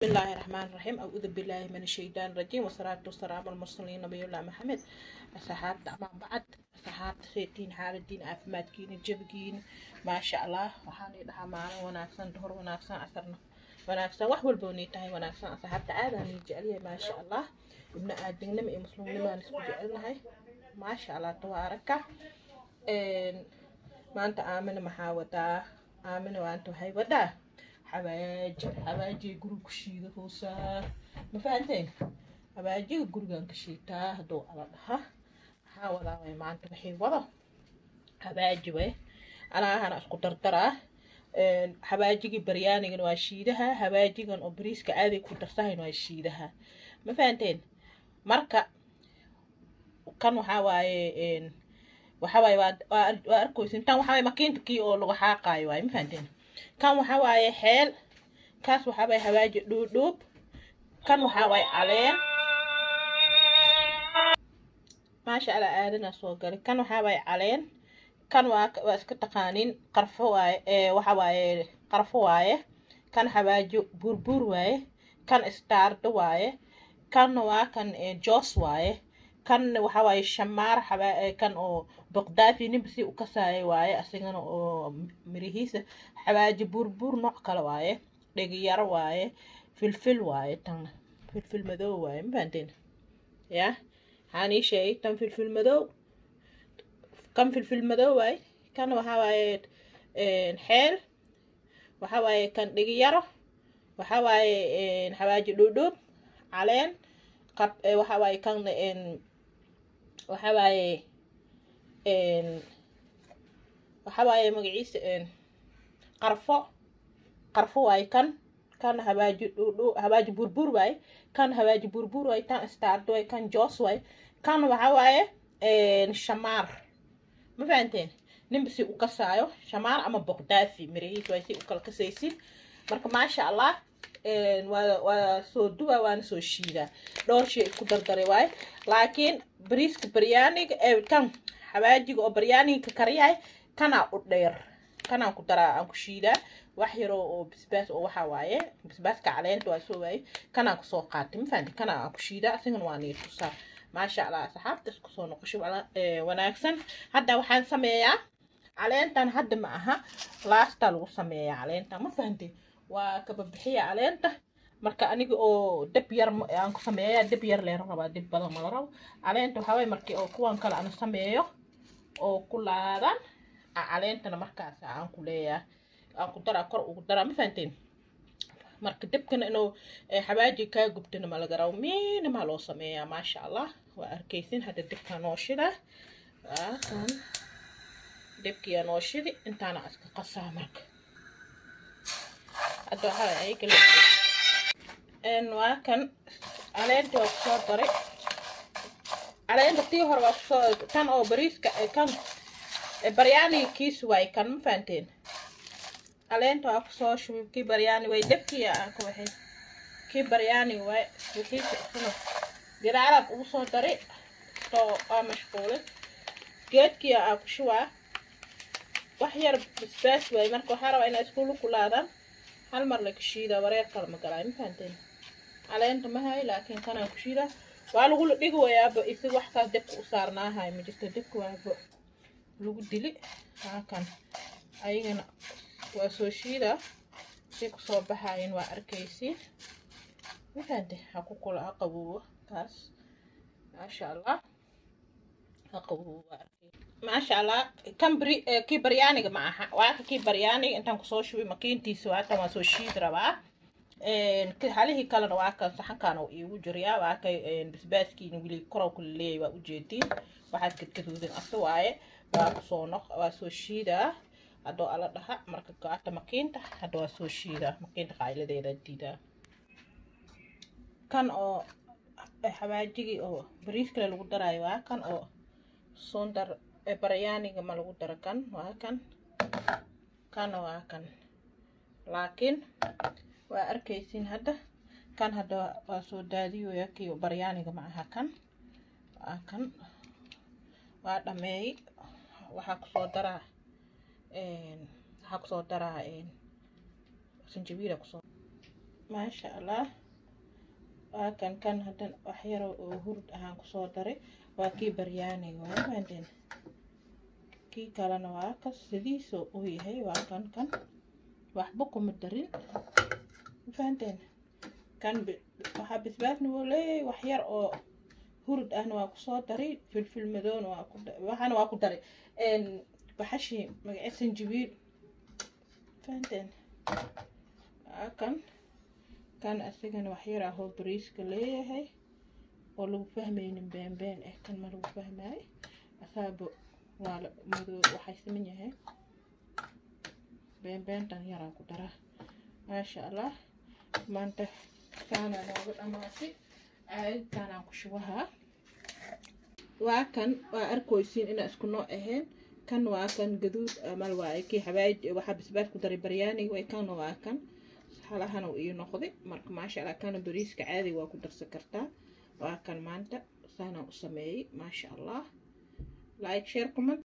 بسم الله الرحمن الرحيم. أعوذ بالله من الشيطان الرجيم، والصلاة والسلام على المرسلين نبي الله محمد. Asxaabta ama bacad, asxaabta, seetiin, xaaladiin, caafimaadkiina, jabigiina? Maasha Allah. Waxaan dhahaa maalin wanaagsan, duhur wanaagsan, casarna wanaagsan, wax walba nii tahay wanaagsan. Asxaabta, aadaan nii jecelyahay, maasha Allah. Ibna aadingnimo iyo muslimnimaan isku jecelnahay, maasha Allah, tabaaraka. Maanta Aamina maxaa wadaa? Aamina maanta waxay wadaa xawaaji. Xawaajiga guriga ku shiida hoosaa, ma fahanteen? Xawaajiga gurigan ka shiitaa hadduu Ala dhaha. Maxaa wadaa way maanta? Waxay wado xawaaji way alaahana isku dardaraa. Xawaajigii baryaanigana waa shiidaha, xawaajigan oo bariiska aaday ku darsahayn waa shiidaha, ma fahanteen? Marka kan waxaa waaye, waxa waaye, waa arkaysin. Tan waxaa waaye makiinta kii oo lagu xaaqaayo waaye, ma fahanteen? Kan waxaa waaye xeel, kaas waxaa waaye xawaaji dhuudhuub, kan waxaa waaye caleen, maasha Allah. Aadana soo galay. Kan waxaa waaye caleen, kan waa iska taqaanin, qarfo waaye, waxa waaye qarfo waaye. Kan xawaaji buurbuur waaye, kan istaardo waaye, kanna waa kan joos waaye, kan waxa waaye shamaar, kan oo boqdaafi ninba si u kasaayay waaye, asigana oo mirihiisa. Xawaaji buurbuur nooc kale waaye, dhegiyaro waaye, filfil waaye, tan filfil madow waaye, ma fahanteen? Ya waxaan ii sheegay, tan filfil madow, kan filfil madow waaye, kan waxaa waaye xeel, waxa waaye kan dhegiyaro, waxa waaye xawaaji dhuudhuub, caleen qab, waxa waaye kan, waxa waaye, waxa waaye magaciisa qarfo, qarfo waaye. Kan xawaaji dhuudhuub, xawaaji buurbuur waaye, kan xawaaji buurbuur waaye, tan istaardo waaye, kan joos waaye, kan waxa waaye shamaar, ma fahanteen? Ninba si u kasaayo, shamaar ama boqdaafi mirihiis waay, si u kala kasaysin. Marka maasha Allah, waa soo duwa, waana soo shiidaa, dhowr shay isku dardaray waaye. Laakiin bariiska baryaaniga, kan xawaajiga oo baryaaniga ka kariyahay, kanaa u dheer, kanaan ku daraa, aan ku shiidaa wax yaroo oo bisbaas oo waxaa waaye bisbaaska caleenta waa soo waaye, kanaan kusoo qaatay, ma fahanti? Kanaa aan ku shiidaa, asigana waa nii tusaa, maasha Allah. Asxaabta, isku soo noqosho wanaagsan. Hadda waxaan sameeyaa caleentan, hadda ma aha, laastaa lagu sameeyaa caleentan, ma fahanti? Waa kababixiya caleenta. Marka aniga oo dab yar aan ku sameeya, dab yar leera rabaa, dab badan ma la rabo. Caleenta waxaa waye markii oo kuwan kale aan sameeyo oo ku laadan caleentana, markaas aan ku leeyahay aan ku daraa, kor ugu daraa, ma fahanteen? Marka dabkana inuu xawaaji kaa gubtana ma laga rabo, miina maa loo sameeyaa, maasha Allah. Waa arkaysin hadda dabkaa noo shida, waa kan dabkiyaa noo shidi, intaana iska qasaa. Marka hadda waxaa ayaga waa kan caleenta waa kusoo daray. Caleenta tii hore waa kusoo, tan oo bariiska, kan baryaaniga kiis waay kan, ma fahanteen? Caleenta waa kusoo shubay kii baryaani way, dabkii aan ku waxay kii baryaani waay, wixiisa isna gadaalaab ugu soo daray soo waa mashquulay. Geedkii aan ku shubaa wax yar basbaas waay. Marka waxaa rabaa inay isku lukulaadaan, hal mar la kashiidaa, wareer kale ma galaay, ma fahanteen? Caleenta ma hay, laakiin kanaan ku shiidaa, waa lagula dhigi wayaaba isaga. Wax kaas dabka u saarnaahay ma jirto, dabka waaba lagu dili. Waa kan ayagana waa soo shiidaa, si kusoo baxaayeen waa arkaysiin, ma fahante? Ha ku kula, ha qaboobo kaas, maasha Allah, ha qaboobo, waa arkay, maasha Allah. Kan bari kii baryaaniga ma aha, waa ka kii baryaaniga intaan kusoo shubay makiintiisa, waa kan, waa soo shiid rabaa. Halihii kalena waa kan, saxankan oo iigu jirayaa, waa kay basbaaskiina weli korow kula leeyahay, waa ujeediin, waxaad gadgaduudan asa waaye. Waa kusoo noq, waa soo shiidaa haddoo Ala dhaha. Marka gaata makiinta hadda waa soo shiidaa, makiinta qayladeeda diidaa. Kan oo xawaajigii oo bariis kale lagu daraayo waa kan oo sundar, baryaaniga ma lagu daro. Kan waa kan, kana waa kan, laakiin waa arkaysiin hadda. Kan hadda waa soo daadiyoya, kii baryaaniga ma aha, kan waa kan, waa dhameeyey. Waxaa kusoo daraa, waxaa kusoo daraa sanjabiila kusoo. Maasha Allah, waa kan. Kan haddan wax yaro oo hurd ahaan kusoo daray, waa kii baryaaniga waay, fahanteen? Kii kalena waa kas sidiisoo u yahay, waa kan. Kan waxba kuma darin, fahanteen? Kan waxaa bisbaasna wuu leeyahay, wax yar oo hurud ahna waa kusoo daray, filfil madowna waa ku, waxaana waa ku daray baxashii magace sanjibiil, fahanteen? Waa kan. Kan asigana wax yar ahoo bariiska leeyahay oo lagu fahmaynin, been been eh, kan ma lagu fahmaayo, asaaba waa madow, waxay siman yahay been beentan yaraan ku daraa. Maasha Allah, maanta saanaa noogu dhamaatay. Caagagtaanaan ku shubahaa. Waa kan, waa arkoysiin inaa isku nooc ahayn. Kan waa kan gaduud amal waaye, kii xabaaj waxaa bisbaas ku daray baryaaniga way. Kana waa kan halahana uu ii noqday. Marka maasha Allah, kana bariiska caadiga waa ku darsan kartaa. Waa kan, maanta saanaan u sameeyey. Maasha Allah, like, share, comment.